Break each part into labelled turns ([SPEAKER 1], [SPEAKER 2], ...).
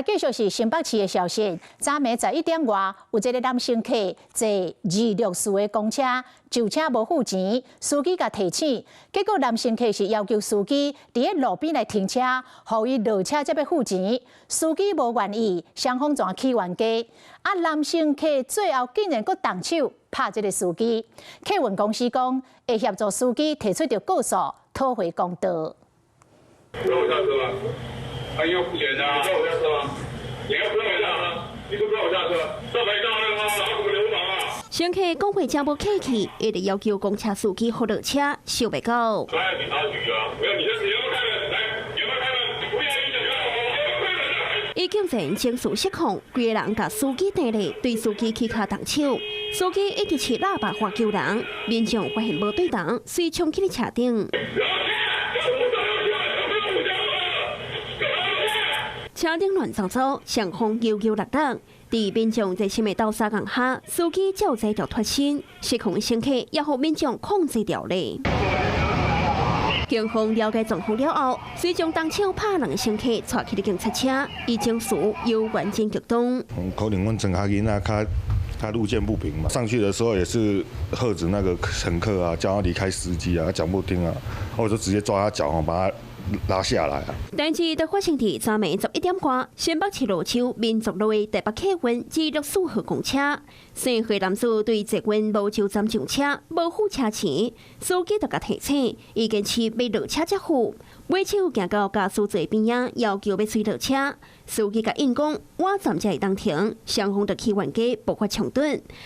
[SPEAKER 1] 繼續是新北市的消息，昨暝11點外，有一个男乘客坐264的公車，上車無付錢，司機共提醒，結果男乘客是要求司機佇咧路邊來停車，予伊落車才欲付錢，司機無願意，雙方就起冤家。啊，男乘客最後竟然閣動手拍這个司機，客運公司講會協助司機提出著告訴，討回公道。
[SPEAKER 2] 不讓我下車嗎？他要付錢啊！不讓我下車嗎？你要不讓我下車？你都不讓我下車？這沒道理嗎？打什麼流氓啊！
[SPEAKER 3] 乘客講話誠無客氣，一直要求公車司機予落車，想袂到。
[SPEAKER 2] 來警察局啊！不要，你先，你要不要開門？來，你要不要開門？不要影響我，開門。
[SPEAKER 3] 伊竟然情緒失控，規个人共司機碇咧，對司機起跤動手，司機一直吹喇叭喊救人，民眾發現無對路，隨衝去車頂。車頂亂糟糟，雙方扭扭捏捏。佇民眾熱心的鬥相共下，司機才有才調脫身，失控乘客也予民眾控制牢咧。警方了解狀況了後，隨將動手拍人的乘客帶去警察車，伊情緒猶原真激動。
[SPEAKER 4] 可能阮乘客囡仔較較路見不平嘛，上去的時候也是喝止那個乘客啊，叫他離開司機啊，講不聽啊，我就直接抓他腳，把他拉下來啊！
[SPEAKER 3] 代誌就發生佇昨暝11點外，新北市蘆洲民族路的台北客運264號公車，姓何男子對捷運蘆洲站上車，無付車錢，司機就共提醒，伊堅持欲落車才付，尾手行到駕駛座邊仔，要求欲隨落車，司機共應講倚站才會當停，雙方就起冤家，爆發衝突，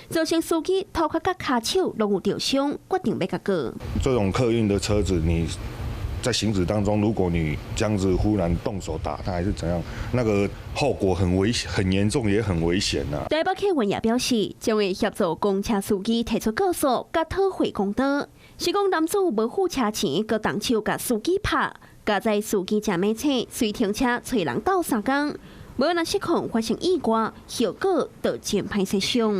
[SPEAKER 3] 造成司機頭殼佮跤手攏有著傷，決定欲共告。
[SPEAKER 4] 這種客運的車子，你在行駛當中，如果你這樣子忽然動手打他，還是怎樣，那個後果很危險、很嚴重，也很危險吶。
[SPEAKER 3] 台北客運也表示，將會協助公車司機提出告訴，共討回公道。是講男子無付車錢，閣動手共司機拍，加載司機誠明顯，隨停車揣人鬥相共，無若失控發生意外，後果就真歹設想。